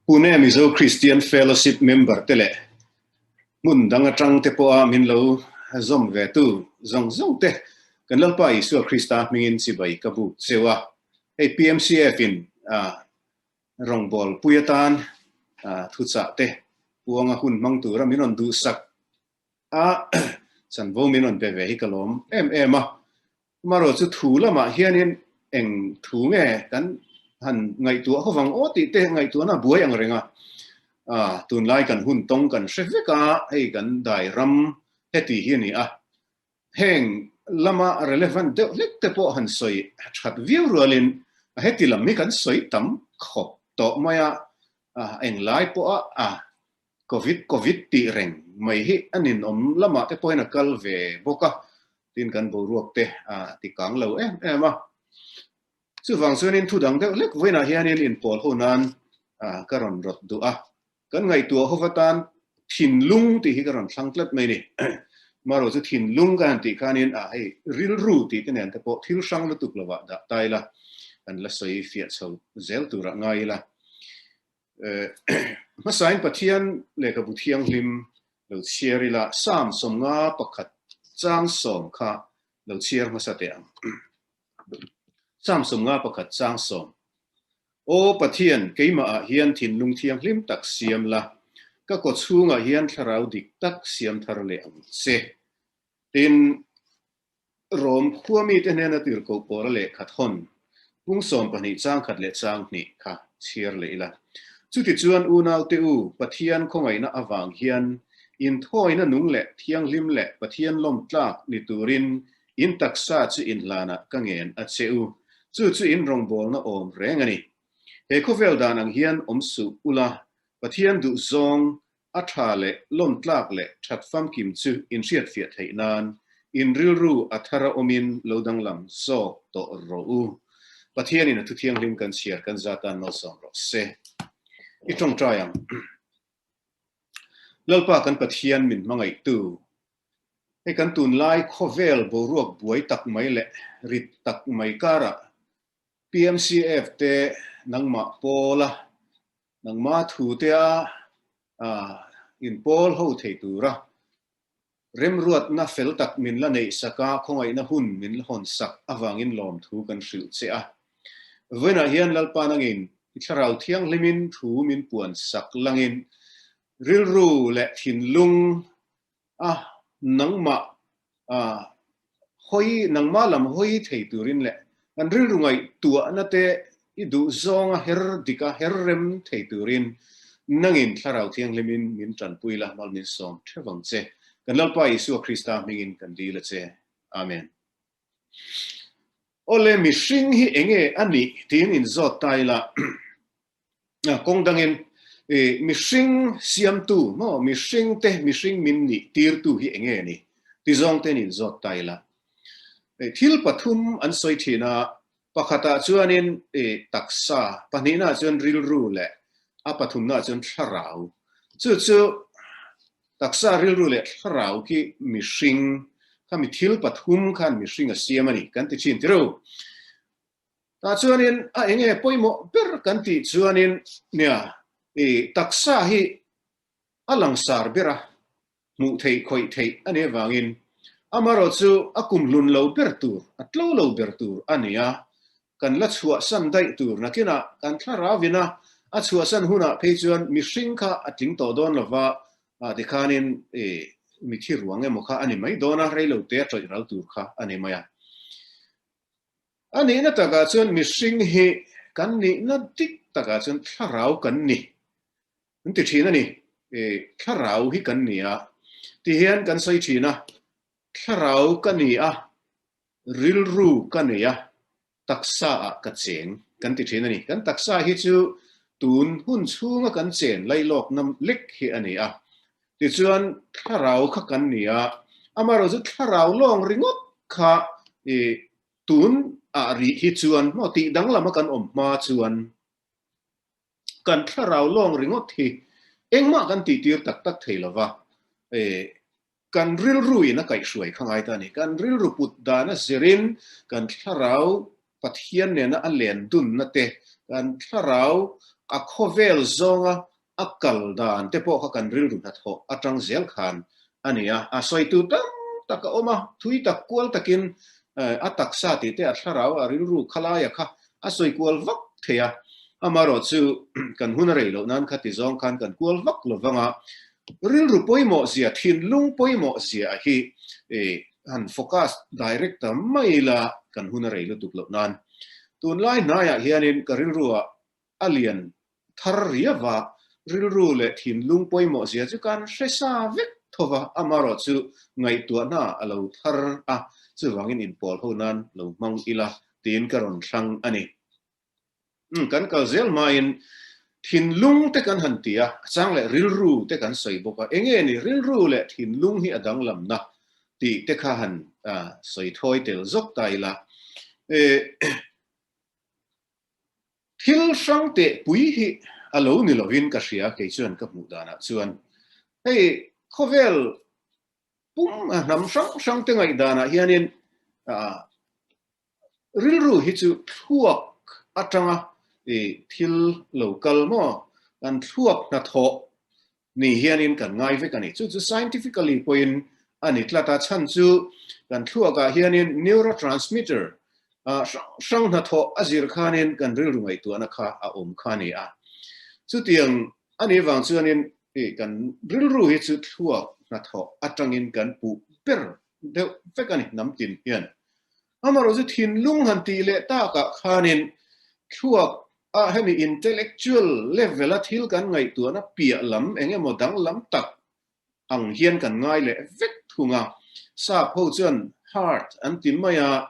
Pune Mizo Christian Fellowship member te leh hmun dang atang te pawha min lo zawm ve tu zawng zawng te kan Lalpa Isua Krista hmingin chibai ka buk cheu a. Hei PMCF in rawngbâwl pui atan thuchah te puanga hun hmang tura min rawn duhsak a, chanvo min rawn pe ve hi ka lawm em em a. Amaherawh chu thu lamah hianin eng thu nge kan han ngaihtuah ho vang aw tih te ngaihtuahna a buai ang reng a. Tunlai kan hun tawng kan hre vek a, hei kan dai ram heti hi a ni a. Heng lama relevant deuh hlek te pawh han sawi that viau rualin heti lam hi kan sawi tam khawp tawh mai a, englai pawha Covid Covid tih reng mai hi a ninawm lamah te pawhin a kal ve bawk a, tin kan boruak te a ti kang lo em em a. Chuvang chuanin thu dang deuh hlek vawiinah hianin inpawl ho nan ka rawn rawt duh a, kan ngaihtuah ho atan thinlung tih hi ka rawn thlang tlat mai ni. Marawh chu thinlung ka han tih khanin a hei rilru tih te nen te pawh thil hrang lutuk lovah dah ta ila, kan la sawi fiah chho zel turah ngai ila. Hmasain Pathian lehkhabu thianghlim lo chhiar ila, Psalm 51 chang sawm kha lo chhiar hmasa teh ang. Psalm 51 chang sawm. Aw Pathian, keimahah hian thinlung thianghlim tak siam la, ka kaw chhungah hian thlarau dik tak siam thar leh ang che. Tin, Rom khua mite hnena tirhkoh pawla lehkhat hawn pung 12 chang khat leh chang hnih kha chhiar leh ila. Chutichuan unaute u, Pathian khawngaihna avang hian inthawina nung leh thianghlim leh Pathian lawmtlak ni turin in taksa chu inhlanah ka ngen a che u, chu chu in rawngbawlna awm reng a ni. He khawvel dan ang hian awm suh ula, Pathian duhzawng A tha leh lawmtlak leh that famkim chu inhriatfiah theih nan in rilru a thar a awmin lo danglam zawk tawh rawh u. Pathianin a thu thianghlim kan chhiar kan za tan malsawm rawh se. I tawngtai ang. Lalpa kan Pathian min hmangaihtu, hei kan tunlai khawvel boruak buai tak mai leh rit tak mai karah PMCF te nangmah pawla Nangma thutea inpawl ho thei tura remruatna fel tak min la neih sak a, khawngaihna hun min la hawn sak avangin lawmthu kan hrilh che a. Vawiinah hian Lalpa nangin i Thlarau Thianghlimin thu min puan sak langin rilru leh thinlung a, nangmah hawi, nangmah lam hawi thei turin leh kan rilru ngaihtuahna te i duh zawnga her dik a, her rem thei turin nangin Thlarau Thianghlimin min tanpui la, mal min sawm theuh ang che. Kan Lalpa Isua Krista hmingin kan dil a che. Amen. Awle, mihring hi enge a nih tiin inzawt ta ila. Kawng dangin mihring siamtu maw mihring te mihring min nih tirtu hi eng nge ni ti zawng te nin zawt ta ila. Thil pathum an sawi thin a, pakhatah chuanin taksa, pahnihnaah chuan rilru leh a pathumnaah chuan thlarau. Chu chu taksa, rilru leh thlarau khi mihring khami thil pathum khan mihring a siam a ni kan ti thin tiro. Tah chuanin a enge pawimawh ber kan tih chuanin nia i taksa hi a langsar ber a, hmuh theih khawih theih a nih avangin amaherawh chu a kum hlun lo ber tur, a tlo lo ber tur a ni a, kan la chhuahsan daih tur nakinah kan thlarauin a a chhuahsan hunah phei chuan mihring kha a tling tawh dawn lova, tikhanin i mithi ruang emaw kha a ni mai dawn a, reilote a tawih ral tur kha a ni mai a. A nihna takah chuan mihring hi kan nihna dik takah chuan thlarau kan ni an ti thin a ni. Thlarau hi kan ni a ti hian kan sawi thin a, thlarau ka ni a, rilru ka nei a, taksa ah ka cheng kan ti thin a ni. Kan taksa hi chu tun hun chhunga kan chen lailawkna lek hi a ni a, tichuan thlarau kha kan ni a, amaherawhchu thlarau lawng ringawt kha Tun ah rih hi chuan maw tih danglam a kan awm hma chuan kan thlarau lawng ringawt hi engmah kan tih tir tak tak thei lo va, kan rilru in a kaihhruai kha ngai ta a ni. Kan rilru put dan a zirin kan thlarau Pathian nena a len dunna te, kan thlarau a khawvel zawnga a kal dan te pawh kha kan rilru hnathawh atang zel khan a ni a. A sawitu tam tak a awm a, thui tak kual takin a taksa tih te a thlarau a rilru khalaia kha a sawi kual vak thei a. Amaherawh chu kan hun a rei loh nan kha ti zawng khan kan kual vak lo vang a, rilru pawimawh zia, thinlung pawimawh zia hi han focus direct ta mai ila kan hun a rei lutuk loh nan. Tunlai hnaiah hianin ka rilruah a lian thar riava rilru leh thinlung pawimawh zia chu kan hre sa vek tho va, amaherawh chu ngaihtuahna a lo thar a, chuvangin inpawl ho nan lo hmang ila tiin ka rawn thlang a ni. Umm kan kal zel hmain thinlung te kan han ti a, a chang leh rilru te kan sawi bawk a, enge ni rilru leh thinlung hi a danglamna tih te kha han sawi thawi tel zawk ta ila. Thil hrang teh pui hi a lo ni lovin ka hria kei chuan ka hmuh danah chuan hei khawvel pum hnam hrang hrang te ngaihdanah hianin Rilru hi chu thluak atanga thil lo kal maw? Kan thluak hnathawh ni hianin kan ngai vek a ni. Chu chu scientifically pawhin a ni tlat a, chhan chu kan thluakah hianin neurotransmitter hrang hrang hnathawh a zir khanin kan rilru ngaihtuahna kha a awm kha a ni a. Chutiang a nih vang chuanin kan rilru hi chu thluak hnathawh atangin kan puh ber deuh vek a ni hnam tin hian. Amaherawhchu thinlung han tih leh takah khanin thluak ah hemi intellectual level a thil kan ngaihtuahna piah lam eng emaw danglam tak ang hian kan ngai leh vek thung a. Sap ho chuan heart an ti mai a,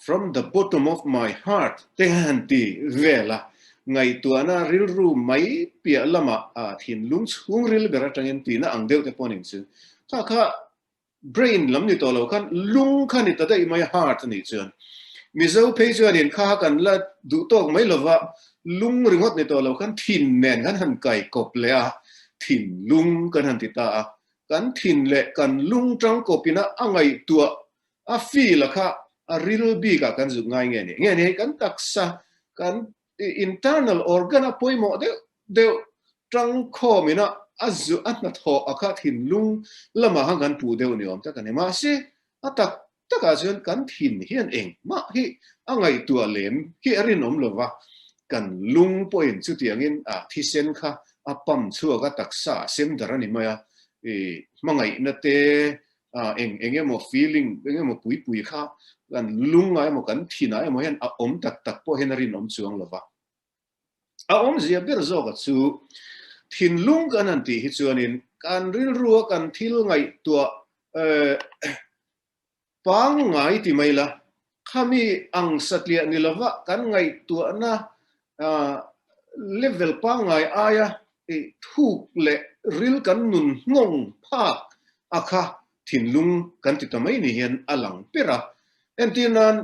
from the bottom of my heart te han ti vel a, ngaihtuahna rilru mai piah lamah thinlung chhungril ber atangin tihna ang deuh te pawh a ni chu. Kha kha Brain lam ni tawh lo khan lung kha ni ta daih mai a heart a nih chuan. Mizo phei chuanin kha kan la duh tawk mai lova lung ringawt ni tawh lo khan thin nen kan han kai kawp leh a, thin lung kan han ti ta a. Kan thin leh kan lung tang kawpina a ngaihtuah a feel a kha a ril bikah kan zuk ngai nge ni. Nge ni hei kan taksa kan internal organ a pawimawh deuh deuh tangkhawm ina a zu a hnathawh a kha thinlung lamah khan kan puh deuh ni awm tak a ni. Mahse, a tak takah chuan kan thin hian engmah hi a ngaihtuah lem hi a rinawm lo va, kan lung pawhin chutiangin a thisen kha a pump chhuak a, taksa a sem dar a ni mai a, i hmangaihna te, eng eng emaw feeling eng emaw pui pui kha kan lungah emaw kan thinah emaw hian a awm tak tak pawh hian a rinawm chuang lo va. A awmzia ber zawka chu thinlung kan han tih hi chuanin kan rilrua kan thil ngaihtuah pangngai ti mai la, khami ang satliah ni lova kan ngaihtuahna level pangngai aia thuk leh ril kan nun nghawng phak a kha thinlung kan ti ta mai ni hian a lang ber a. Entir nan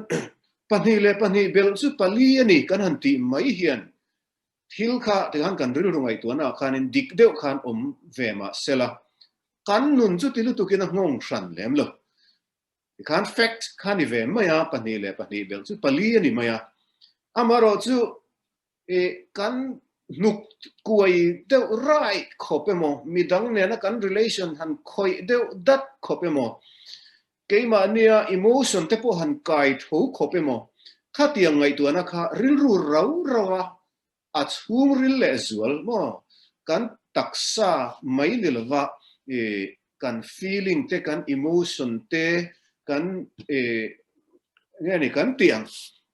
Pahnih leh pahnih belh chu pali a ni kan han tih mai hian thil kha tikhan kan rilru ngaihtuahna ah khanin dik deuh khan awm ve mah sela kan nun chu ti lutukin a nghawng hran lem lo. Tikhan fact kha ni ve mai a, pahnih leh pahnih belh chu pali a ni mai a. Amaherawh chu I kan hnuk kuai deuh rai khawp emaw, midang nena kan relation han khawih deuh dat khawp emaw, keimahnia emotion te pawh han kai tho khawp emaw, khatiang ngaihtuahna kha rilru rau rau a, a chhungril leh zual maw, kan taksa mai ni lova i kan feeling te, kan emotion te, kan nge ni kan tih ang,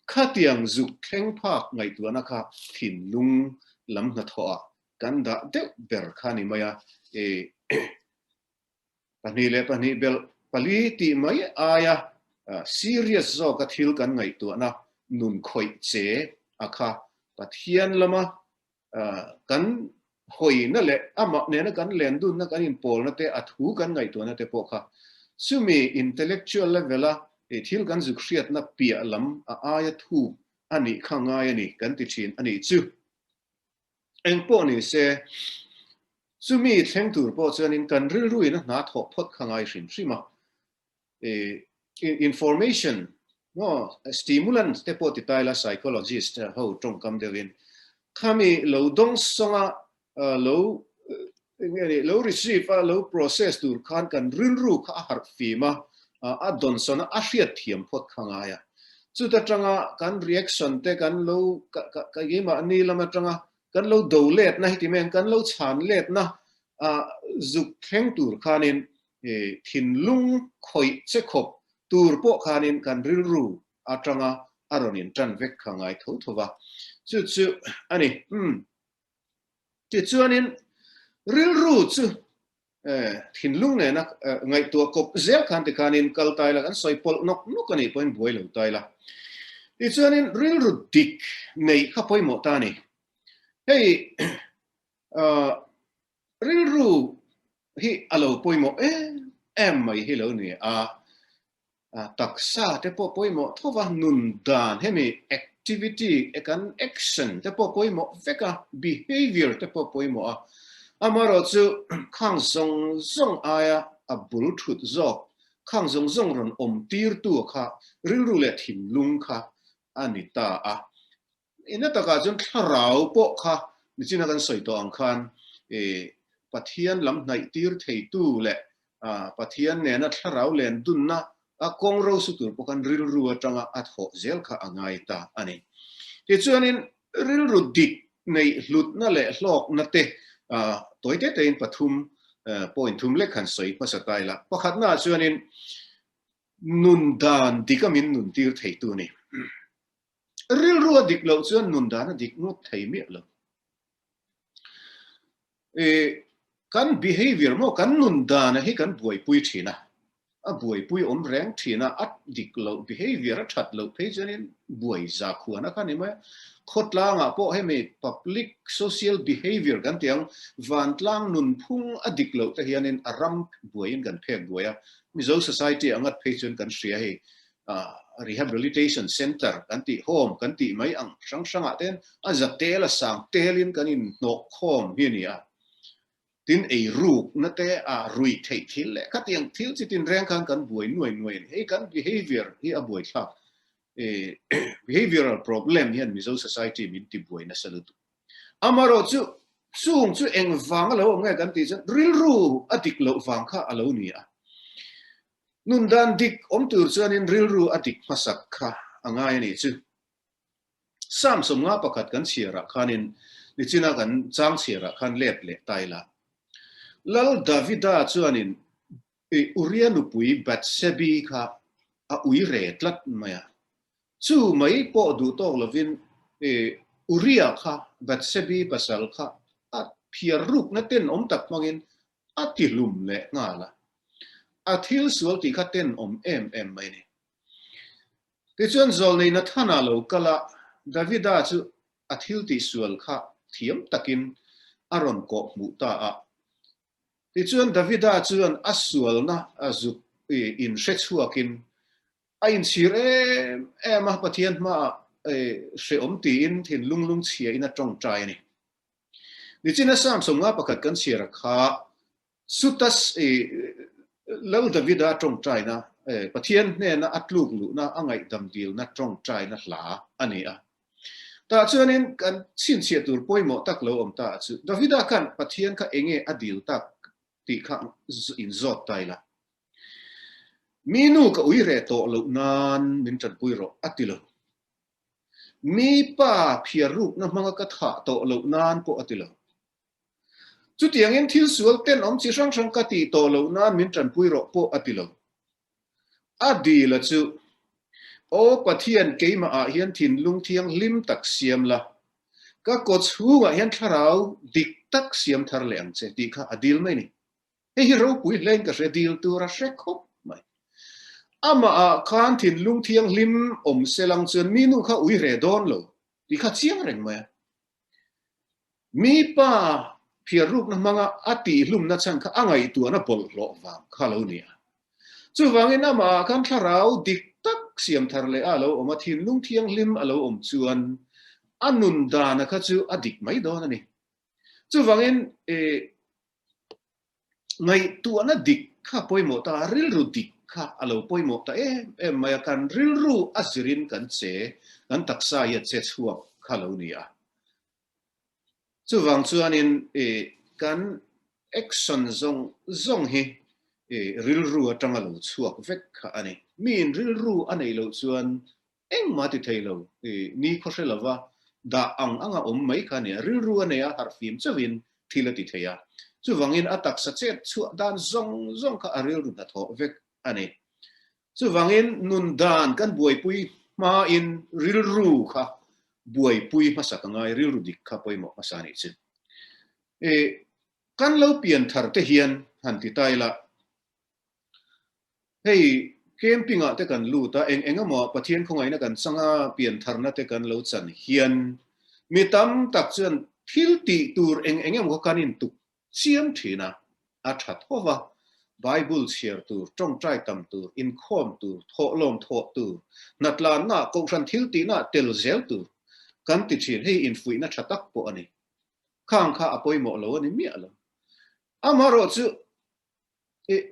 khatiang zuk thleng phak ngaihtuahna kha thinlung lam hnathawh ah kan dah deuh ber kha ni mai a, pahnih leh pahnih belh pali tih mai aia serious zawka thil kan ngaihtuahna nun khawih che a kha Pathian lama kan hawina leh amah nena kan lendunna kan inpawlna te, a thu kan ngaihtuahna te pawh kha chumi intellectual level a thil kan zuk hriatna piah lam a aia thuk a nih kha ngai a ni kan ti thin a nih chu. Engpawh ni se, chumi thleng tur pawh chuanin kan rilruin a hna thawh phawt kha ngai hrim hrim a. Information maw stimulant te pawh ti ta ila psychologist ho tawngkam deuhin. Khami lo dawng sawnga lo enge ni lo receive a lo process tur khan kan rilru kha a harh fim a, a dawnsawn a, a hriat thiam phawt kha ngai a. Chuta tanga kan reaction te kan lo keimahni lam atanga kan lo do letna heti mai ang kan lo chhan letna zuk thleng tur khanin thinlung khawih che khawp tur pawh khanin kan rilru atanga a rawn in tan vek kha ngai tho tho va, chu chu a ni. Umm. Tichuanin rilru chu thinlung nena ngaihtuah kawp zel khan tikhanin kal tai la, kan sawi pawlh nawk nawk a nih pawhin buai lo tai la. Tichuanin rilru dik neih kha pawimawh ta a ni. Hei rilru hi a lo pawimawh em em mai hi lo ni a, taksa te pawh pawimawh tho va, nun dan hemi activity kan action te pawh pawimawh vek a, behavior te pawh pawimawh a, amaherawh chu khang zawng zawng aia a bul thut zawk, khang zawng zawng rawn awm tirtu kha rilru leh thinlung kha a ni ta a. Ina takah chuan thlarau pawh kha nichina kan sawi tawh ang khan Pathian lam hnaih tir theitu leh Pathian nena thlarau len dunna a kawng ro su tur pawh khan rilru atanga a thawh zel kha a ngai ta a ni. Tichuanin rilru dik neih hlutna leh hlawkna te tawi te tein pathum point thum lek han sawi hmasa ta ila. Pakhatnaah chuanin nun dan dik a min nun tir theitu a ni. Rilru a dik loh chuan nun dan a dik ngawt thei miah lo. E, kan behavior maw, kan nun dana hi kan buaipui thin a, a buaipui awm reng thin a, a dik loh behavior a that loh phei chuanin buai za khuan a kha ni mai a. Khawtlangah pawh hemi public social behavior kan tih ang, vantlang nunphung a dik loh te hianin a ram buaiin kan phek buai a. Mizo society a ngat phei chuan kan hria hei, rehabilitation center kan tih home kan tih mai ang hrang hrangah ten a za tel a sang telin kan inhnawh khawm hi a ni a. Tin ei rukna te a ruih theih thil leh khatiang thil chi tin reng khan kan buai nuai nuai a ni. Hei kan behavior hi a buaithlak behavioral problem hian Mizo society min ti buai nasa lutuk. Amaherawh chu chung chu engvang a lo awm nge kan tih chuan rilru a dik loh vang kha a lo ni a. Nun dan dik awm tur chuanin rilru a dik hmasak kha a ngai a nih chu. Psalm 50 pakhat kan chhiarah khanin nichina kan chang chhiarah khan let leh ta ila. Lal Davida chuanin Uria nupui Bathsebi kha a ui re tlat mai a. Chu mai pawh duh tawk lovin Uria kha Bathsebi pasal kha a phiar rukna tenawm tak hmangin A ti hlum leh nghal a, a thil sual tih kha tenawm em em mai a ni. Tichuan Zawlnei Nathana lo kal a, Davida chu a thil tih sual kha thiam takin a rawn kawh hmuh ta a. Tichuan Davida chuan a sualna a zuk in hre chhuakin a inchhir em em a, Pathian hmaah hreawm tiin thinlung lungchhia in a tawngtai a ni. Nichina Psalm 51 kan chhiar a kha chuta Lal Davida tawngtaina, Pathian hnena a tluk luhna, a ngaihdam dilna tawngtaina hla a ni a. Tah chuanin kan chhinchhiah tur pawimawh tak lo awm ta chu Davida khan Pathian kha enge a dil tak tih kha inzawt ta ila. Mi nu ka ui reh tawh loh nan min tanpui rawh a ti lo. Mi pa phiar rukna hmanga ka thah tawh loh nan pawh a ti lo. Chutiangin thil sual tenawm chi hrang hrang ka tih tawh loh nan min tanpui rawh pawh a ti lo. A dil a chu, Aw Pathian keimah ah hian thinlung thianghlim tak siam la, ka kaw chhungah hian thlarau dik tak siam thar leh ang che tih kha a dil mai ni. Hei hi ropui hlein ka hre dil tur a hre khawp mai. Amah ah khan thinlung thianghlim awm se lang chuan mi nu kha ui reh dawn lo tih kha chiang reng mai a. Mi pa phiar rukna hmanga a tihhlumna chhan kha a ngaihtuahna bawlhhlawh vang kha lo ni a. Chuvangin amah ah khan thlarau dik tak siam thar leh a lo awm a, thinlung thianghlim a lo awm chuan a nun dana kha chu a dik mai dawn a ni. Chuvangin Ngaihtuahna dik kha pawimawh ta, rilru dik kha a lo pawimawh ta em em mai a, kan rilru a zirin kan che, kan taksa hi a che chhuak kha lo ni a. Chuvang chuanin kan action zawng zawng hi rilru atanga lo chhuak vek kha a ni. Miin rilru a neih loh chuan engmah ti thei lo, ni khaw hre lova dah ang anga awm mai kha a ni a. Rilru a nei a, harhfim chauhin thil a ti thei a. Chuvangin a taksa chet chhuah dan zawng zawng kha a rilru hnathawh vek a ni. Chuvangin nun dan kan buaipui hmain rilru kha buaipui hmasa ka ngai, rilru dik kha pawimawh hmasa a nih chu. E, kan lo pian thar te hian han ti ta ila, hei camping ah te kan lut a, eng eng emaw Pathian khawngaihna kan chang a, pian tharna te kan lo chan hian mi tam tak chuan thil tih tur eng eng emaw kha kan intuk chiam thin a, a tha tho va, Bible chhiar tur, tawngtai tam tur, inkhawm tur, thawhlawm thawh tur, hnatlanna, kohhran thil tihna tel zel tur kan ti thin. Hei infuihna tha tak pawh a ni. Khang kha a pawimawh lo a ni miah lo. Amaherawh chu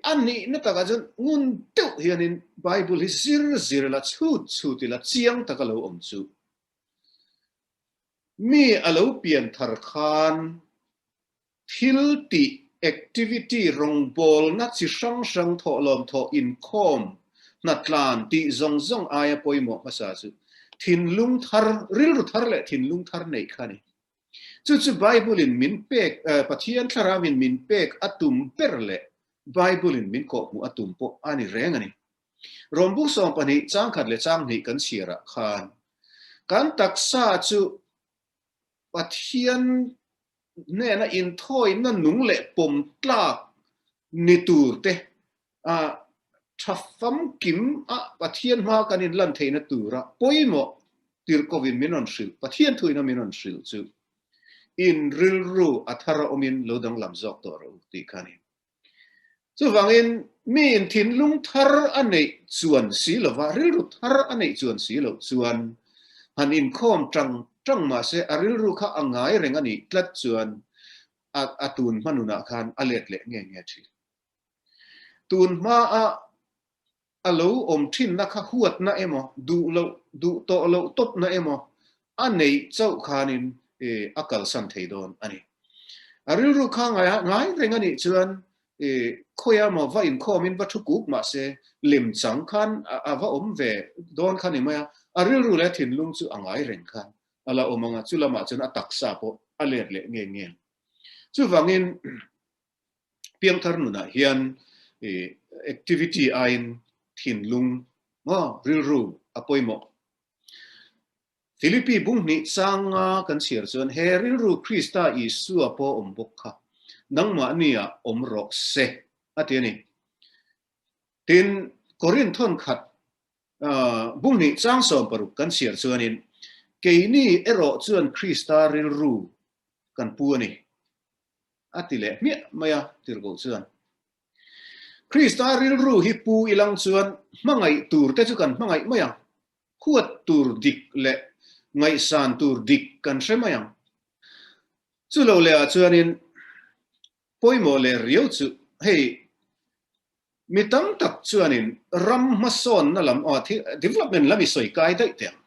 a nihna takah chuan ngun deuh hianin Bible hi zir zir la, chhut chhut ila chiang taka lo awm chu. Mi a lo pian thar khan Thil tih, activity, rawngbawlna chi hrang hrang thawhlawm thawh inkhawm, hnatlan tih zawng zawng aia pawimawh hmasa chu thinlung thar, rilru thar leh thinlung thar neih kha a ni. Chu chu Bible-in min pek, Pathian Thlarauin min pek a tum ber leh Bible-in min kawhhmuh a tum pawh a ni reng a ni. Rawmbuk 12 changkhat leh changhnih kan chhiarah khan kan taksa chu Pathian hnena inthawina nung leh pawm tlak ni tur te, a tha famkim a Pathian hma kan inlan theihna tura pawimawh tirhkovin min rawn hrilh, Pathian thuina min rawn hrilh chu in rilru a thar a awmin lo danglam zawk tawh rawh u tih kha a ni. Chuvangin miin thinlung thar a neih chuan si lova, rilru thar a neih chuan si loh chuan han inkhawm tang tang mah se a rilru kha a ngai reng a nih tlat chuan a a tun hma nunah khan a let leh nge nge thin. Tun hmaa a lo awm thinna kha huatna emaw, duh loh, duh tawh loh tawpna emaw a neih chauh khanin a kalsan thei dawn a ni. A rilru kha ngaia ngai reng a nih chuan khawi emaw va inkhawmin va thu kuk mah se lemchang khan a va awm ve dawn kha ni mai a, a rilru leh a thinlung chu a ngai reng khan a la awm ang a, chu lamah chuan a taksa pawh a let leh nge nge ang. Chuvangin Piangthar nunah hian activity aiin thinlung maw rilru a pawimawh. Philippi bung hnih changa kan chhiar chuan he rilru Krista Isua pawh awm bawk kha nangmahni ah awm rawh se a ti a ni. Tin, Korinth thawnkhat bung hnih chang 60 kan chhiar chuanin keini erawh chuan Krista rilru kan pu a ni. A ti leh hmiah mai a, tirhkoh chuan. Krista rilru hi pu ilang chuan hmangaih tur te chu kan hmangaih mai ang, huat tur dik leh ngaihsan tur dik kan hre mai ang. Chu lo leh ah chuanin pawimawh leh riau chu hei mi tam tak chuanin ram hmasawnna lam aw development lam i sawi kai daih teh ang.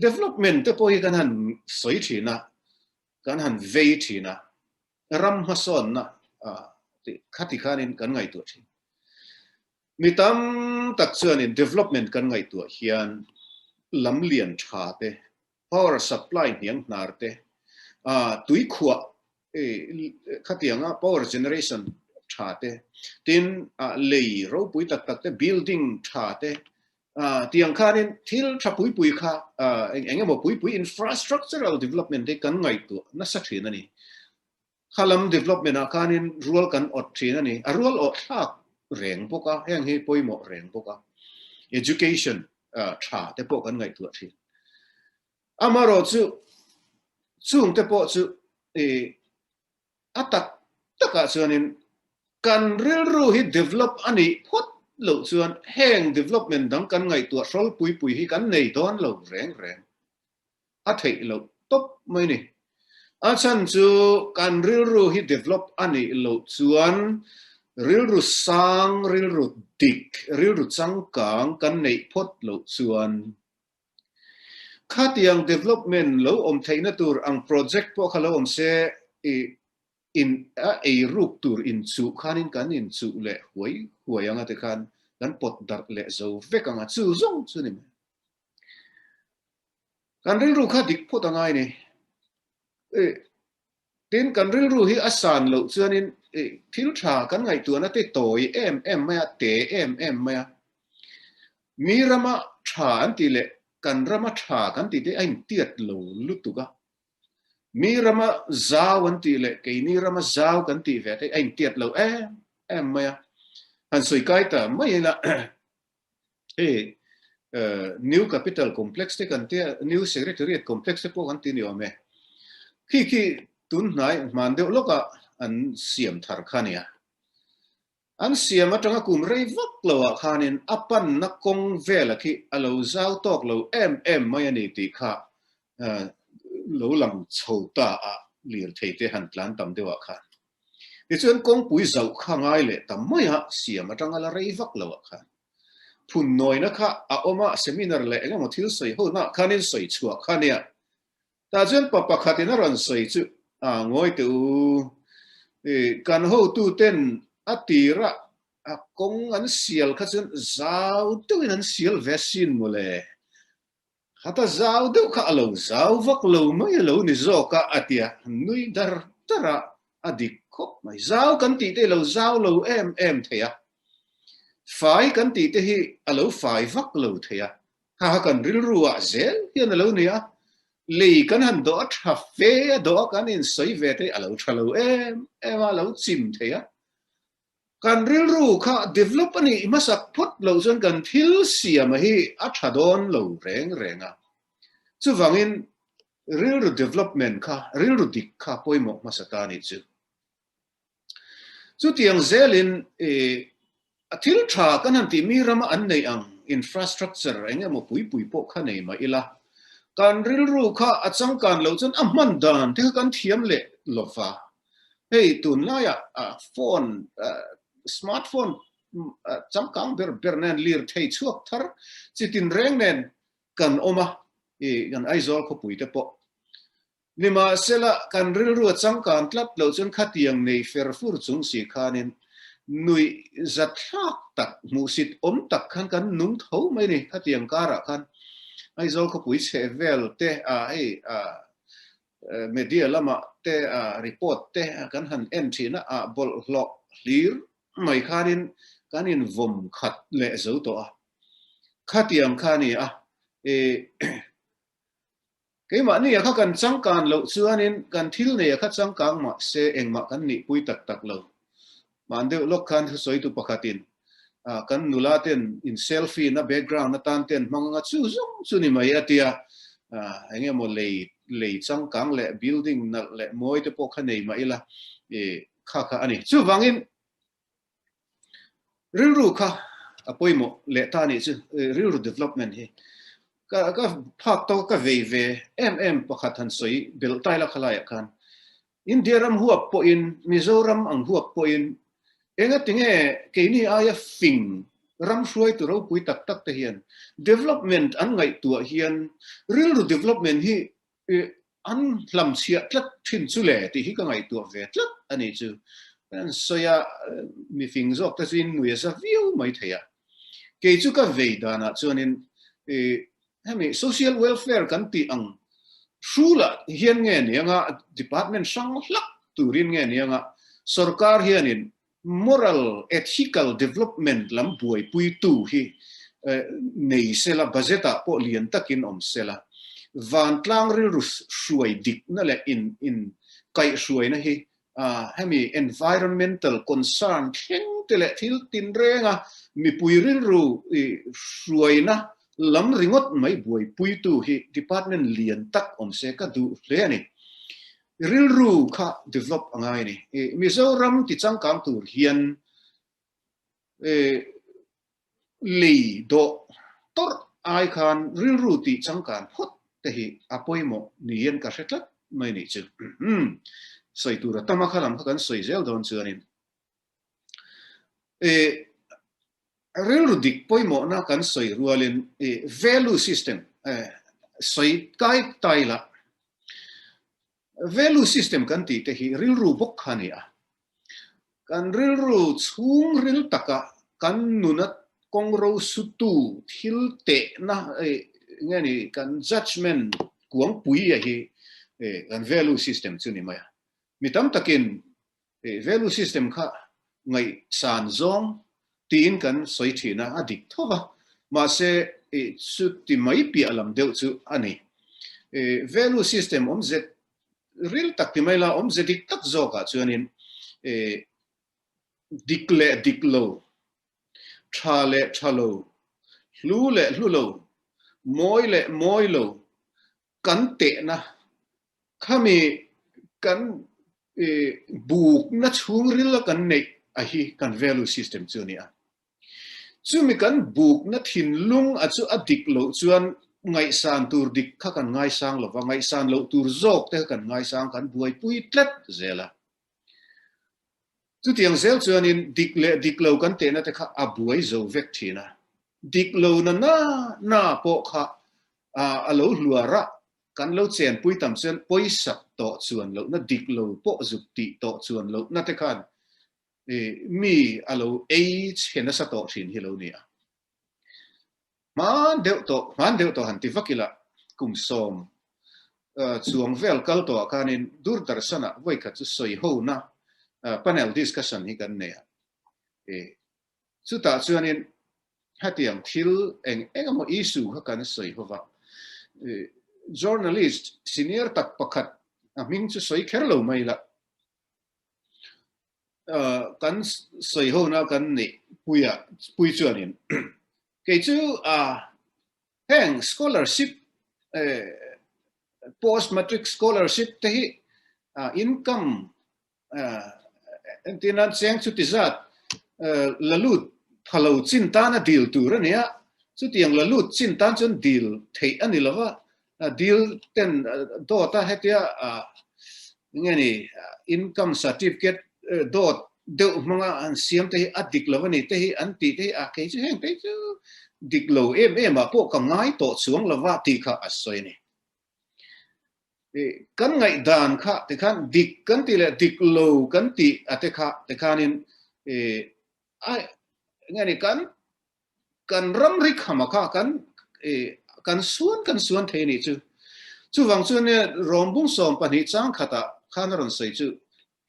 Development te pawh hi kan han sawi thin a, kan han vei thin a, ram hmasawnna tih khati khanin kan ngaihtuah thin. Mi tam tak chuanin development kan ngaihtuah hian lam lian tha te, power supply hniang hnar te, tuikhuah khatianga power generation tha te, tin lei ropui tak tak te, building tha te, Tiang khanin thil tha pui pui kha eng eng emaw pui pui infrastructural development hi kan ngaihtuah nasa thin a ni. Kha lam development ah khanin rual kan awt thin a ni. A rual awh thlak reng bawk a, heng hi pawimawh reng bawk a. Education tha te pawh kan ngaihtuah thin. Amaherawh chu chung te pawh chu A tak takah chuanin kan rilru hi develop a nih phawt loh chuan heng development dang kan ngaihtuah hrawl pui pui hi kan nei dawn lo reng reng. A theih loh tawp mai ni. A chhan chu kan rilru hi develop a nih loh chuan rilru sang, rilru dik, rilru changkang kan neih phawt loh chuan. Khatiang development lo awm theihna tur ang project pawh kha lo awm se i in a ei ruk tur inchuh khanin kan inchuh leh huai huai anga tikhan kan pawt darh leh zo vek anga chu zawng chu ni mai. Kan rilru kha dik phawt a ngai ni. Tin, kan rilru hi a san loh chuanin thil tha kan ngaihtuahna te tawi em em mai a, te em em mai a. Mi rama tha an tih leh kan rama tha kan tih te a intiat lo lutuk a. Mi rama zau an tih leh keini rama zau kan tih ve te a intiat lo em em mai a. Han sawi kai ta mai ila Hei New Capital Complex te kan tia, New Secretariat Complex te pawh kan ti ni awm e. Khi khi tun hnai hman deuh lawkah an siam thar kha nia. An siam atanga kum rei vak loah khanin a panna kawng vela khi a lo zau tawk lo em em mai a ni tih kha lo lang chho ta a lirthei te han tlan tam deuhah khan. Tichuan kawngpui zauh kha ngai leh ta mai a, siam atanga la rei vak lo ah khan. Phun nawina kha a awm a, seminar leh eng emaw thil sawi ho nah khanin sawi chhuah kha nia. Tah chuan pa pakhatin a rawn sawi chu, A ngawi teh u, kan hotuten a tirah a kawng an sial kha chuan zau deuhin an sial ve sin mawle. Khata zau deuh kha a lo zau vak lo mai a lo ni zawk a, a ti a, nui dar dar a, a dik khawp mai. Zau kan tih te hi lo zau lo em em thei a, fai kan tih te hi a lo fai vak lo thei a, kha kha kan rilru ah zel hian a lo ni a, lei kan han dawh a tha fe a dawh a kan insawi ve te hi a lo tha lo em em a, a lo chim thei a. Kan rilru kha develop a nih hmasak phawt loh chuan kan thil siama hi a tha dawn lo reng reng a. Chuvangin rilru development kha, rilru dik kha pawimawh hmasa ta nih chu. Chutiang zelin a thil tha kan han tih mi rama an neih ang infrastructure eng emaw pui pui pawh kha nei mah ila, kan rilru kha a changkan loh chuan a hman dan te kha kan thiam leh lova. Hei tunlaiah phone smartphone changkang ber ber nen lirthei chhuak thar chi tinreng nen kan awm a, i kan Aizawl khawpui te pawh. Nimahsela kan rilru a changkan tlat loh chuan khatiang nei fer fur chung si khanin nuih zathlak tak hmuhsit awm tak khan kan nung tho mai a ni. Khatiang karah khan Aizawl khawpui chheh vel te hei Media lamah te report te kan han en thin a, ah bawlhhlawh hlir mai khanin kan invawm khat leh zo tawh a. Khatiang kha a ni a, i keimahni a kha kan changkan loh chuanin kan thil nei a kha changkang mah se engmah kan nihpui tak tak lo. Hman deuh lawk khan thusawitu pakhatin kan nula ten in selfie na background atan ten hmang anga chu zawng chu ni mai a tia, eng emaw lei lei changkang leh building nalh leh mawi te pawh kha nei mah ila i kha kha a ni. Chuvangin rilru kha a pawimawh leh ta nih chu rilru development hi ka ka phak tawk ka vei ve em em pakhat han sawi belh tai la khalaiah khan India ram huap pawhin, Mizoram ang huap pawhin engatinge keini aia fing ram hruaitu ropui tak tak te hian development an ngaihtuah hian rilru development hi an hlamchhiah tlat thin chu le tih hi ka ngaihtuah ve tlat a nih chu. An sawi a, mi fing zawk te chu in nui a za viau mai thei a. Kei chu ka vei danah chuanin Hemi social welfare kan tih ang hrulah hian nge ni anga department hrang hlak turin nge ni anga sorkar hianin moral ethical development lam buaipuitu hi nei sela budget ah pawh lian takin awm sela vantlang rilru hruai dikna leh in in kaihhruaina hi Hemi environmental concern thleng te leh thil tinrenga mipui rilru hruaina lam ringawt mai buaipuitu hi department lian tak awm se ka duh hle a ni. Rilru kha develop a ngai a ni. Mizoram ti changkang tur hian Lei dawh tawrh ai khan rilru tih changkan phawt te hi a pawimawh niin ka hre tlat mai nih chu. Sawi tur a tam a kha lam kha kan sawi zel dawn chuanin rilru dik pawimawhna kan sawi rualin value system. Sawi kai tai la. Value system kan tih te hi rilru bawk kha a ni a. Kan rilru chhungril taka kan nuna kawngro sutu thil tehna nge ni kan judgement kuangpui a hi kan value system chu ni mai a. Mi tam takin Value system kha ngaihsan zawng tiin kan sawi thin a, a dik tho va, mahse chuti mai piah lam deuh chu a ni. Value system awmze ril tak ti mai la, awmze dik tak zawkah chuanin dik leh dik lo, tha leh tha lo, hlu leh hlu lo, mawi leh mawi lo kan tehna Khami kan bukna chhungril a kan neih a hi kan value system chu a ni a. Chumi kan bukna thinlung a chu a dik loh chuan ngaihsan tur dik kha kan ngaisang lo va, ngaihsan loh tur zawk te kha kan ngaisang, kan buaipui tlat zel a. Chutiang zel chuanin dik leh dik lo kan tehna te kha a buai zo vek thin a. Dik lo na na na pawh kha a lo hluar a, Kan lo chenpui tam chuan pawisa tawh chuan lohna, dik lo pawh zuk tih tawh chuan lohna te khan mi a lo ei chhe nasa tawh thin hi lo ni a. Hman deuh tawh, hman deuh tawh han ti vak ila, kum sawm chuang vel kal tawhah khanin Doordarshan-ah vawikhat chu sawi hona panel discussion hi kan nei a. Chutah chuanin hetiang thil eng eng emaw issue kha kan sawi ho va. Journalist senior tak pakhat a hming chu sawi kher lo mai la. Kan sawi hona kan neih puia pui chuanin kei chu heng scholarship post matric scholarship te hi income Entir nan cheng chuti zat la lut pha lo chin tana dil tur a ni a, chutiang la lut chin tan chuan dil theih a ni lo va, dil ten dawt a hetia enge ni income certificate dawt deuh hmanga an siam te hi a dik lo a ni te hi an tih te hi a kei chu heng te chu dik lo em em ah pawh ka ngai tawh chuang lo va tih kha a sawi a ni. Kan ngaihdan kha tikhan dik kan tih leh dik lo kan tih a te kha tikhanin nge ni kan kan ramri khama kha kan kan suan kan suan thei a nih chu. Chuvang chuan Rawmbung 12 chang khatah khan a rawn sawi chu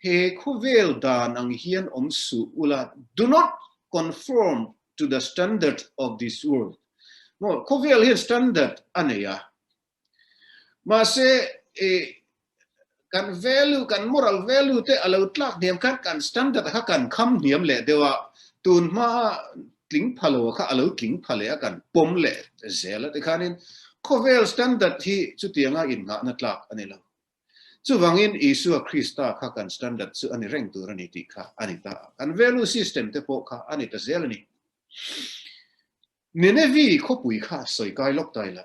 he khawvel dan ang hian awm suh ula, do not conform to the standard of this world. Maw khawvel hian standard a nei a, Mahse, kan value, kan moral value te a lo tlak hniam khan kan standard kha kan kham hniam leh deuh a, tun hma tling pha lo kha a lo tling pha leh a, kan pawm leh zel a tikhanin khawvel standard hi chutianga innghahna tlak a ni lo. Chuvangin Isua Krista kha kan standard chu a ni reng tur a ni tih kha a ni ta a, kan value system te pawh kha a ni ta zel a ni. Ninevi khawpui kha sawi kai lawk ta ila,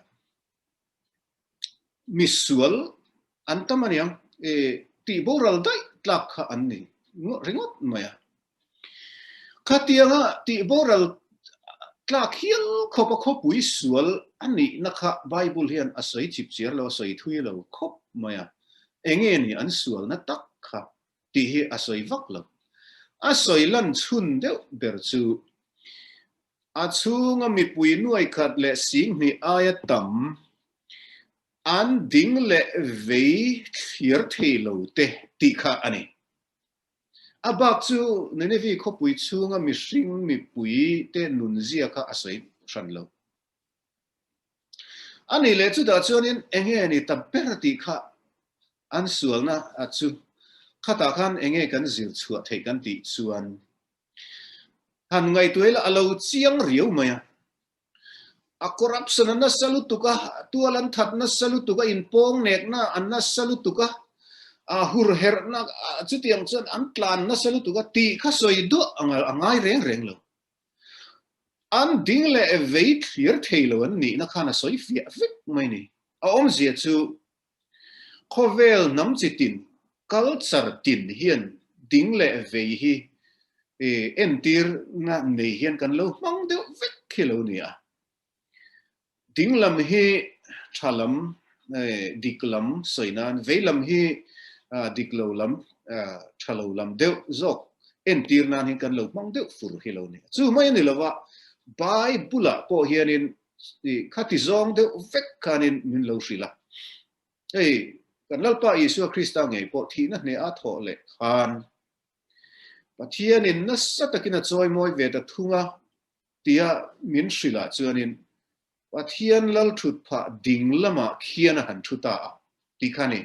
misual an tam aniang e tih boral daih tlak kha an ni ringawt mai a. Khatianga tih boral tlak hial khawpa khawpui sual a nihna kha Bible hian a sawi chip chiar lo, a sawi thui lo khawp mai a. Enge ni an sualna tak kha tih hi a sawi vak lo. A sawi lan chhun deuh ber chu A chhunga mipui nuaikhat leh singhnih aia tam an ding leh vei thlir thei lo te tih kha a ni. A bak chu Ninevi khawpui chhunga mihring mipui te nunzia kha a sawi hran lo. A nih leh chutah chuanin enge ni ta ber tih kha an sualna chu khatah khan enge kan zir chhuah theih kan tih chuan Han ngaihtuah ila a lo chiang riau mai a. A corruption a nasa lutuk a, tual an that nasa lutuk a, inpawng nekna a nasa lutuk a, a hurherhna chutiang chuan an tlan nasa lutuk a tih kha sawi duah a ngai reng reng lo. An ding leh vei thlir thei lo an nihna khan a sawi fiah vek mai ni. A awmzia chu Khawvel hnam chi tin, culture tin hian ding leh vei hi entirna nei hian kan lo hmang deuh vek khi lo ni a. Ding lam hi tha lam, dik lam sawi nan vei lam hi dik lo lam, tha lo lam deuh zawk entir nan hian kan lo hmang deuh fur hi lo ni. Chu mai a ni lova, Bible-ah pawh hianin khati zawng deuh vek khanin min lo hrilh a. Hei, kan Lalpa Isua Krista ngei pawh thihna hneh a thawh leh khan Pathianin nasa takin a chawimawi ve ta thung a tia min hrilh ah chuanin Pathian lal thut phah ding lamah khian a han thu ta a tih kha a ni.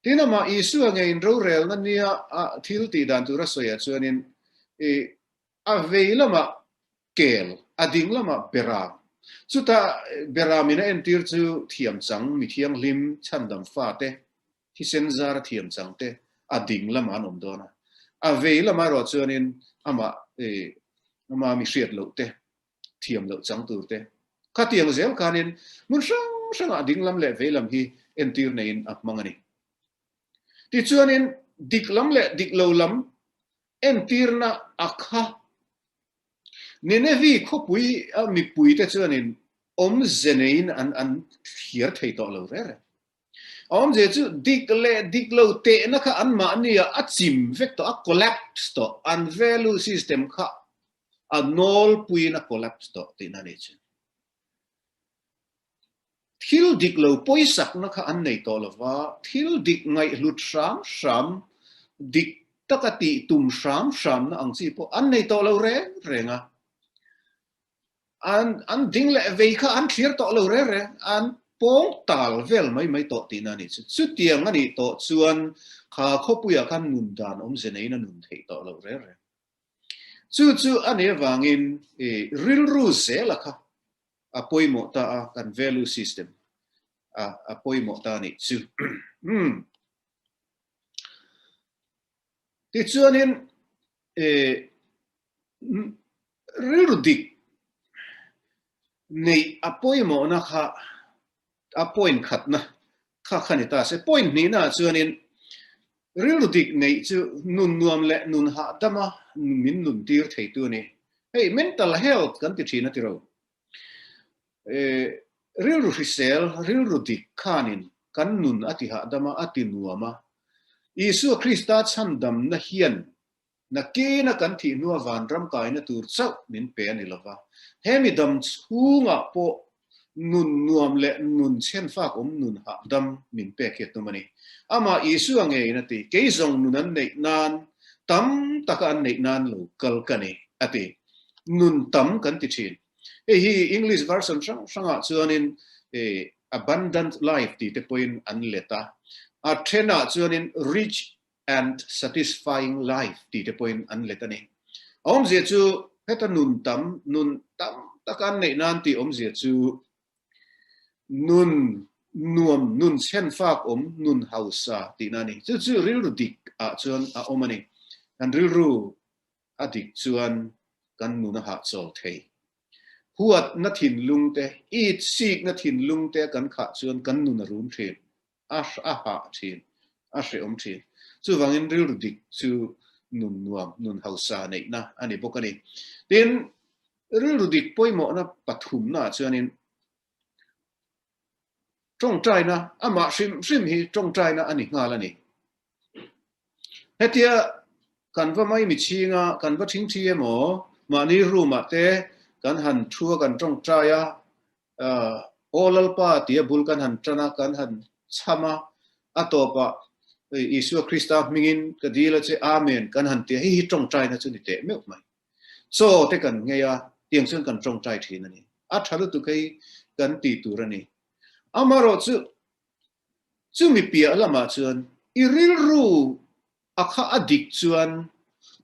Tin, amah Isua ngeiin rorelna nia a thil tih dan tur a sawi ah chuanin i a vei lamah kel, a ding lamah beram. Chutah beramin a entir chu thiamchang, mi thianghlim, chhandam fate, thisen zar a thiam chang te a ding lamah an awm dawn a, a vei lamah erawh chuanin amah ama mi hriat loh te, thiam loh chang tur te khatiang zel khanin hmun hrang hrangah ding lam leh vei lam hi entir neiin a hmang a ni. Tichuanin dik lam leh dik lo lam entirna a kha Ninevi khawpui a mipui te chuanin awmze neiin an an thliar thei tawh lo reng reng. A awmzia chu dik leh dik lo tehna kha anmahni ah a chim vek tawh, a collapse tawh, an value system kha a nawlpuiin a collapse tawh tihna a nih chu. Thil dik lo pawisakna kha an nei tawh lova, thil dik ngaihhlut hram hram, dik taka tih tum hram hramna ang chi pawh an nei tawh lo reng reng a. An an ding leh vei kha an thlir tawh lo reng reng, an pawng tal vel mai mai tawh tihna a nih chu. Chutiang a nih tawh chuan kha khawpuiah khan nun dan awmze neiin a nun theih tawh lo reng reng. Chu chu a nih avangin i rilru zela kha a pawimawh ta a, kan value system a a pawimawh ta a nih chu. Umm. Tichuanin i Rilru dik neih a pawimawhna kha a point khatna kha kha ni ta se. Point hnihna ah chuanin rilru dik neih chu nun nuam leh nun hahdama min nun tir theitu a ni. Hei mental health kan ti thin a tiro. Rilru hrisel, rilru dik khanin kan nun a ti hahdama a ti nuam a. Isua Krista chhandamna hian Nakina kan thih hnua vanram kaina tur chauh min pe a ni lova, he mi dam chhungah pawh nun nuam leh nun chhenfak awm nun hahdam min pek hi a tum a ni. Amah Isua ngeiin a ti, Kei zawng nun an neih nan, tam taka an neih nan lo kal ka ni, a ti. Nun tam kan ti thin. Hei hi English version hrang hrangah chuanin abundant life tih te pawhin an let a, a thenah chuanin rich and satisfying life tih te pawhin an let a ni. A awmzia chu heta nun tam, nun tam taka an neih nan tih awmzia chu nun nuam, nun chhenfak awm, nun hausa tihna a ni. Chu chu rilru dik ah chuan a awm a ni. Kan rilru a dik chuan kan nun a hahchawl thei. Huatna thinlung te, itsikna thinlung te kan khah chuan kan nun a rum thin. a a hah thin, a hrehawm thin. Chuvangin rilru dik chu nun nuam, nun hausa neihna a ni bawk a ni. Tin, rilru dik pawimawhna pathumnaah chuanin tawngtaina, amah hrim hrim hi tawngtaina a ni nghal a ni. Hetia kan va mai michhinga kan va thingthi emaw mahni room ah te kan han thu a kan tawngtai a, Aw Lalpa tia bul kan han tan a, kan han chham a, a tawpah Isua Krista hmingin ka dil a che, Amen kan han ti a, hei hi tawngtaina chu ni teh meuh mai. Chaw te kan nghei a, tiang chuan kan tawngtai thin a ni. A tha lutuk hei kan tih tur a ni. Amaherawhchu Chumi piah lamah chuan i rilru a kha a dik chuan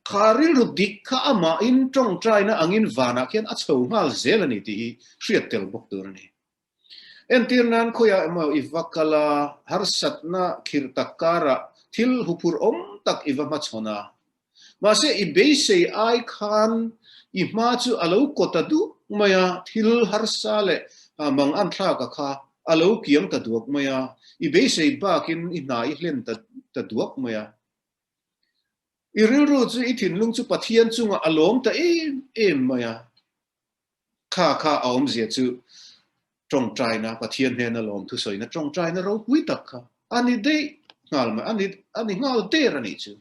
kha rilru dik kha amahin tawngtaina angin vanah khian a chho nghal zel a ni tih hi hriat tel bawk tur a ni. Entir nan khawiah emaw i va kal a, harsatna khirh tak karah thil huphurh awm tak i va hmachhawn a, Mahse, i beisei ai khan i hma chu a lo kaw ta duak mai a, thil harsa leh mang an thlak a kha a lo kiang ta duak mai a, i beisei bakin i hna i hlen ta ta duak mai a. I rilru chu i thinlung chu Pathian chungah a lawm ta em em mai a, kha kha a awmzia chu. Tawngtaina, Pathian hnena lawmthusawina tawngtaina ropui tak kha a ni daih nghal mai, a ni a ni nghal der a nih chu.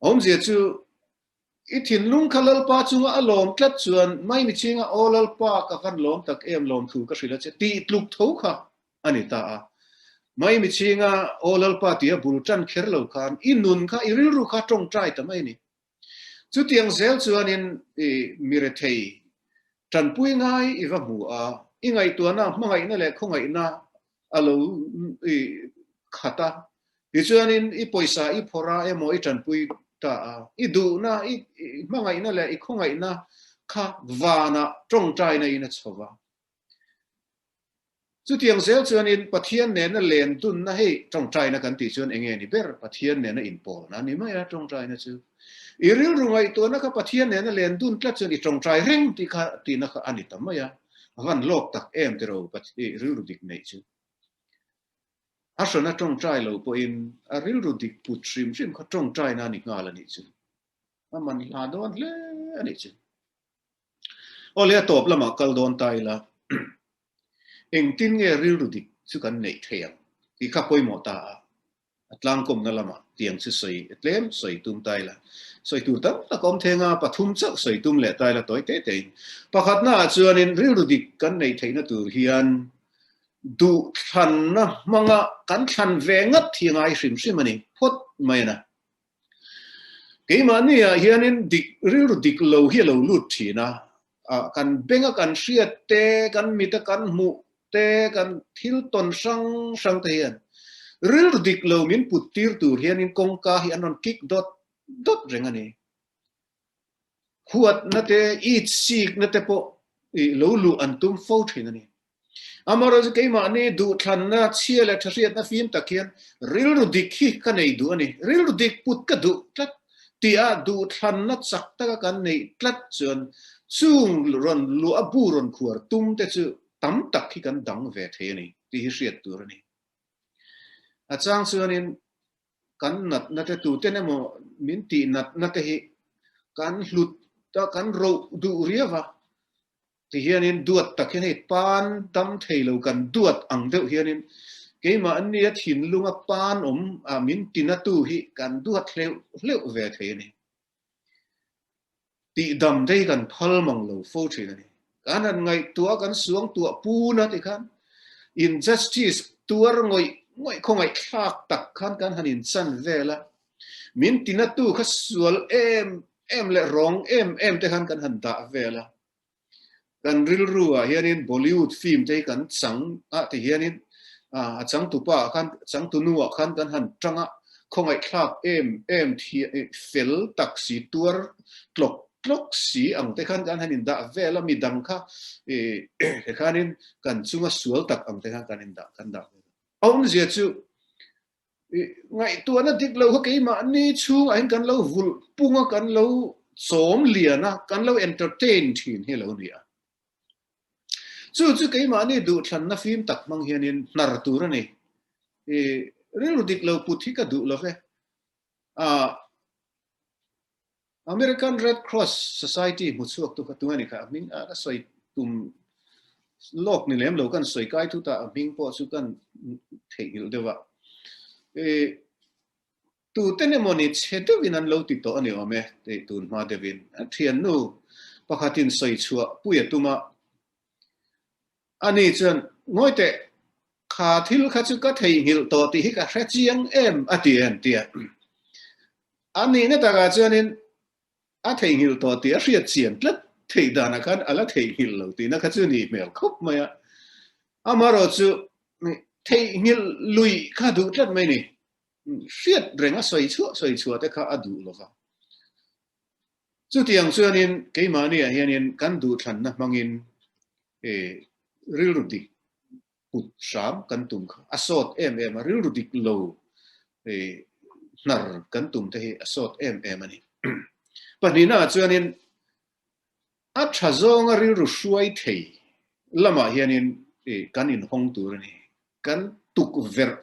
Awmzia chu i thinlung kha Lalpa chunga a lawm tlat chuan maimi chinga Aw Lalpa ka van lawm tak em lawmthu ka hrilh a che tih tluk tho kha a ni ta a. Maimi chinga Aw Lalpa tia bul tan kher lo khan i nun kha i rilru kha tawngtai ta mai a ni. Chutiang zel chuanin i mirethei tanpui ngai i va hmu a, i ngaihtuahna hmangaihna leh khawngaihna a lo i khat a, tichuanin i pawisa i phawrh a emaw i tanpui ta a, i duhna, i hmangaihna leh i khawngaihna kha vanah tawngtaina in a chho va. Chutiang zel chuanin Pathian nena len dunna hei tawngtaina kan tih chuan enge ni ber? Pathian nena inpawlna a ni mai a tawngtaina chu. I rilru ngaihtuahna kha Pathian nena len dun tlat chuan i tawngtai reng tih kha tihna kha a ni ta mai a. A van lawk tak em tiraw i rilru dik neih chu. A hrana tawngtai lo pawhin a rilru dik put hrim hrim kha tawngtaina a ni nghal a nih chu. A man hla dawn hle a nih chu. Awle a tawp lamah kal dawn ta ila, engtin nge rilru dik chu kan neih theih ang tih kha pawimawh ta a, a tlangkawmna lamah tiang chu sawi tlem sawi tum ta ila, sawi tur tam tak awm theng a, pathum chauh sawi tum leh ta ila tawi te tein. Pakhatna ah chuanin rilru dik kan neih theihna tur hian duhthlanna hmanga kan thlan ve ngat hi a ngai hrim hrim a ni phawt mai a na. Keimahni ah hianin dik rilru dik lo hi a lo lut thin a, kan benga kan hriat te, kan mita kan hmuh te, kan thil tawn hrang hrang te hian rilru dik lo min put tir tur hianin kawngka hi an rawn kik dawt dawt reng a ni. Huatna te, itsikna te pawh lo luh an tum fo thin a ni. Amaherawhchu keimahni duhthlanna chhia leh thahriatna fim tak hian rilru dik hi ka nei duh a ni. Rilru dik put ka duh tlat tia duhthlanna chak taka kan neih tlat chuan chung rawn luah a bu rawn khuar tum te chu tam tak hi kan dang ve thei a ni tih hi hriat tur a ni. A chang chuanin kan natna te tuten emaw min tih natna te hi kan hlut a, kan roh duh riau a. Ti hianin duat tak hian hei pan dam thei lo kan duat ang deuh hianin keimah ania thinlunga pan awm a min tinatu hi kan duat hleuh hleuh ve thei a ni. Tihdam te hi kan phal mang lo fo thin a ni. Kan han ngaihtuah kan suang tuah pun a tikhan injustice tuar ngawih ngawih khawngaih thlak tak khan kan han inchan vel a. Min tinatu kha sual em em leh rawng em em te khan kan han dah vel a. Kan rilru ah hianin Bollywood film te hi kan chang ah ti hianin a changtupa ah khan changtunu ah khan kan han tang a, khawngaihthlak em em fel tak si tuar tlawk tlawk si ang te khan kan han indah vel a, midang kha he khanin kan chunga sual tak ang te khan kan indah kan dah vel a. A awmzia chu Ngaihtuahna dik lo kha keimahni chhungah hian kan lo vulh pung a, kan lo chawm lian a, kan lo entertain thin hi a lo ni a. Chu chu keimahni duhthlanna fim tak hmang hianin hnar tur a ni. I rilru dik lo put hi ka duh lo ve. American Red Cross Society hmu chhuak tu kha tunge ni kha a hming a ka sawi tum lawk ni lem lo kan sawi kai thu ta a hming pawh chu kan theihnghilh deuh a. E, tuten emaw ni chhe deuhin an lo ti tawh a ni awm e, tih tun hma deuhin. A thiannu pakhatin sawi chhuah pui a tum a. Ani chuan, Ngawi teh, kha thil kha chu ka theihnghilh tawh tih hi ka hre chiang em a ti em tia. A nihna takah chuanin a theihnghilh tawh tih a hriat chian tlat theih danah khan a la theihnghilh lo tihna kha chu ni hmel khawp mai a. Amaherawh chu theihnghilh lui kha duh tlat mai ni. Hriat reng a sawi chhuah sawi chhuah te kha a duh lo va. Chutiang chuanin keimahniah hianin kan duhthlanna hmangin rilru dik put hram kan tum kha a sawt em em a, rilru dik lo hnar kan tum te hi a sawt em em a ni. Pahnihnaah chuanin a tha zawnga rilru hruai thei lamah hianin kan inhawng tur a ni. Kan tukverh,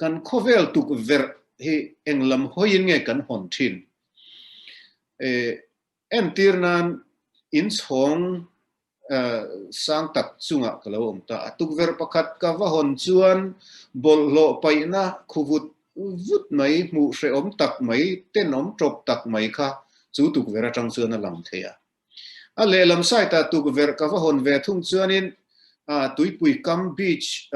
kan khawvel tukverh hi eng lam hawiin nge kan hawn thin? Entir nan inchhawng. Sang tak chungah ka lo awm ta a. Tukverh pakhat ka va hawn chuan bawlhhlawh paihna khu vut vut mai, hmuh hrehawm tak mai, tenawm tawp tak mai kha chu tukverh atang chuan a lang thei a. A lehlam side ah tukverh ka va hawn ve thung chuanin tuipui kam beach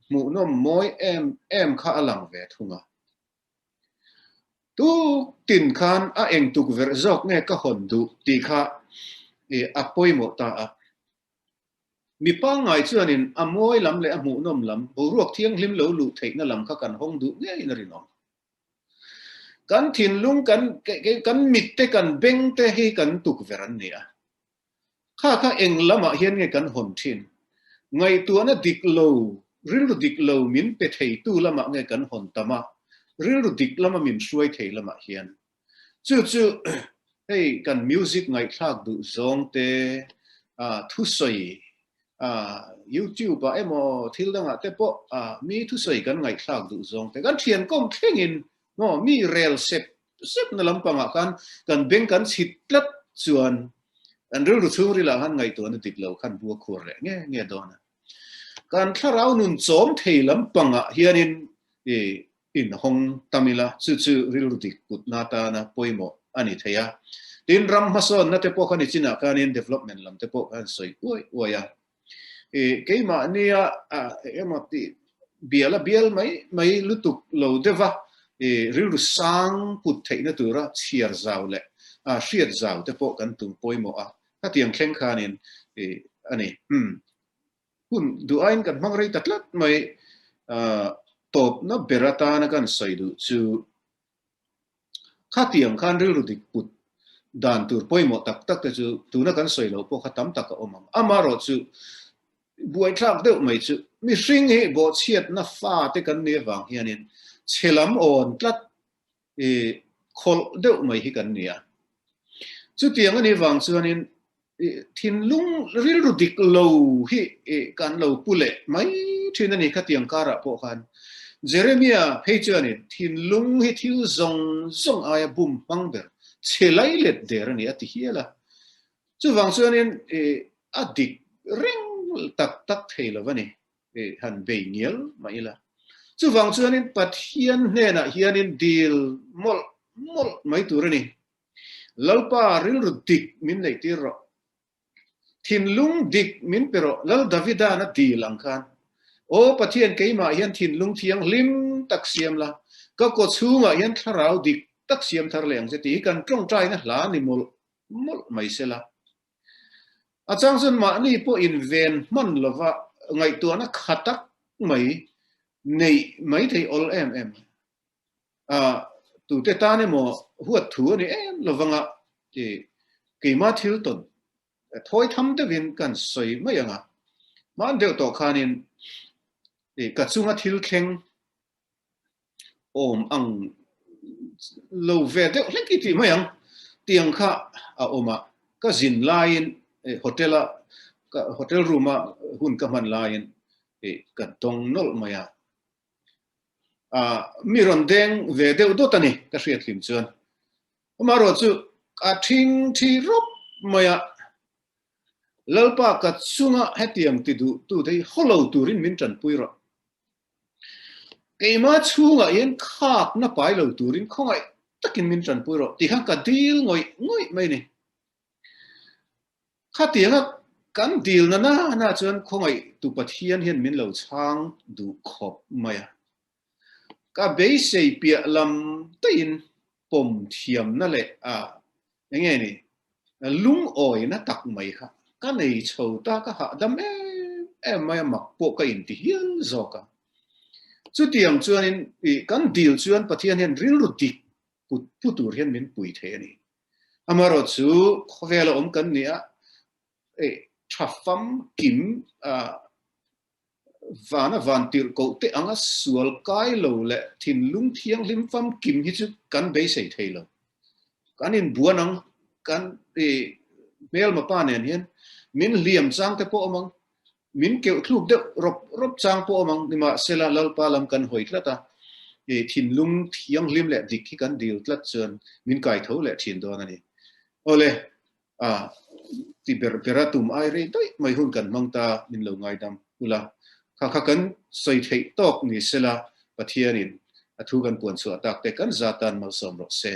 hmuhnawm mawi em em kha a lang ve thung a. Tuk tin khan a eng tukverh zawk nge ka hawn duh tih kha a pawimawh ta a. Mi pangngai chuanin a mawi lam leh a hmuhnawm lam, boruak thianghlim lo luh theihna lam kha kan hawng duh ngeiin a rinawm. Kan thinlung, kan kan mit te, kan beng te hi kan tukverh an ni a. Kha kha eng lamah hian nge kan hawn thin? Ngaihtuahna dik lo, rilru dik lo min pe theitu lamah nge kan hawn tam a, rilru dik lama min hruai thei lamah hian? Chu chu hei kan music ngaihthlak duh zawng te, thusawi YouTube ah emaw thil dangah te pawh mi thusawi kan ngaihthlak duh zawng te, kan thian kawm thlengin maw mi rel sep Sepna lampangah khan kan beng kan chhit tlat chuan kan rilru chhungrilah khan ngaihtuahna dik lo khan bu a khuar leh nge nge dawn a. Kan thlarau nun chawm thei lampangah hianin i inhawng tam ila, chu chu rilru dik putna atana pawimawh a ni thei a. Tin, ram hmasawnna te pawh khan i chinah khanin development lam te pawh khan sawi uai uai a. I keimahnia emaw tih bial a bial mai mai lutuk lo deuh va, i rilru sang put theihna tura chhiar zau leh hriat zau te pawh kan tum pawimawh a, khatiang thleng khanin i a ni. Umm hun duh aiin kan hmang rei ta tlat mai, tawpna ber atana kan sawi duh chu Khatiang khan rilru dik put dan tur pawimawh tak tak te chu tuna kan sawi loh pawh kha tam tak a awm ang. Amaherawh chu buaithlak deuh mai chu mihring hi bawhchhiatna fa te kan nih avang hianin chhe lam awn tlat i khawlh deuh mai hi kan ni a. Chutiang a nih vang chuanin Thinlung rilru dik lo hi kan lo pu leh mai thin a ni khatiang karah pawh khan. Jeremia phei chuanin thinlung hi thil zawng zawng aia bum hmang ber chhe lai let der a ni a ti hial a. Chuvang chuanin a dik reng tak tak thei lo a ni han bei ngial mah ila. Chuvang chuanin Pathian hnenah hianin dil mawlh mawlh mai tur a ni. Lalpa rilru dik min neih tir rawh. Thinlung dik min pe rawh Lal Davida'n a dil ang khan. Aw Pathian keimah hian thinlung thianghlim tak siam la, ka kaw chhungah hian thlarau dik tak siam thar leh ang che tih hi kan tawngtaina hla ni mawlh mawlh mai sela. A chang chuan mahni pawh inven hman lova ngaihtuahna kha tak mai neih mai thei awl em em. Tute tan emaw huat thu a ni em lovang a, keimah thil tawn thawi tham deuhin kan sawi mai ang a. Hman deuh tawh khanin ka chunga thil thleng awm ang lo ve deuh hlek i tih mai ang tiang kha a awm a. Ka zin laiin hotel a hotel room a hun ka hman laiin ka dawng nawlh mai a. Mi rawn deng ve deuh dawt a ni ka hriat hlim chuan. Amaherawh chu a thing thi rawp mai a, Lalpa ka chunga hetiang ti duh tute hi haw lo turin min tanpui rawh. Keimah chhungah hian khakna pai lo turin khawngaih takin min tanpui rawh tih kha ka dil ngawih ngawih mai a ni. Khatianga kan dilna na na chuan khawngaihtu Pathian hian min lo chhang duh khawp mai a. Ka beisei piah lam daihin pawm thiamna leh a enge ni lungawina tak mai kha ka nei chho ta ka hahdam em em mai a mak pawh ka inti hial zawk a. Chutiang chuanin kan dil chuan Pathian hian rilru dik put pu tur hian min pui thei a ni. Amaherawh chu khawvela awm kan ni a, tha famkim vana van tirh koh te anga sual kai lo leh thinlung thianghlim famkim hi chu kan beisei thei lo. Kan inbuan ang, kan hmelma pa nen hian min hliam chang te pawh awm ang, Min keuh thluk deuh rawp rawp chang pawh awm ang, nimahsela Lalpa lam kan hawi tlat a, i thinlung thianghlim leh dik hi kan dil tlat chuan min kai tho leh thin dawn a ni. Awle, a. ti ber bera tum ai rei daih mai hun kan hmang ta min lo ngaidam ula. Kha kha kan sawi theih tawk ni sela Pathianin a thu kan puan chhuah tak te kan za tan malsawm rawh se.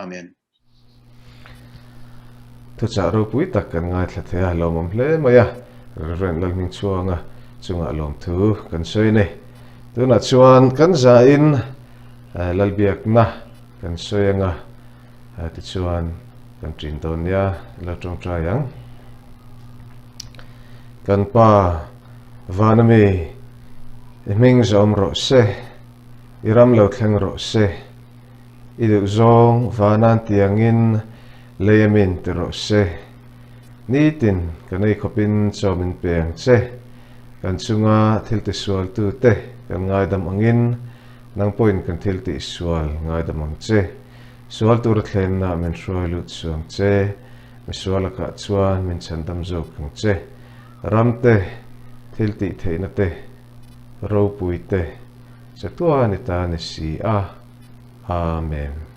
Amen. Thuchah ropui tak kan ngaithla thei a, lawmawm hle mai a, Rev. Lalhmingchhuanga chungah lawmthu kan sawi a ni. Tunah chuan kan zain Lalbiakna kan sawi anga tichuan kan ṭin dawn nia, lo ṭawngṭai ang. Kan Pa vana mi i hming zawm rawh se, i ram lo thleng rawh se. I duh zawng vanan tiangin lei a min ti rawh se. Nitin kan ei khawpin chaw min pe ang che. Kan chunga thil tisualtu te kan ngaidam angin nang pawhin kan thil tihsual ngaidam ang che. Sual tura thlenna min hruai lut suang che. Misual lakah chuan min chhandam zawk ang che. Ram te, thil tih theihna te, ropui te, chatuan i ta ni si a. Amen.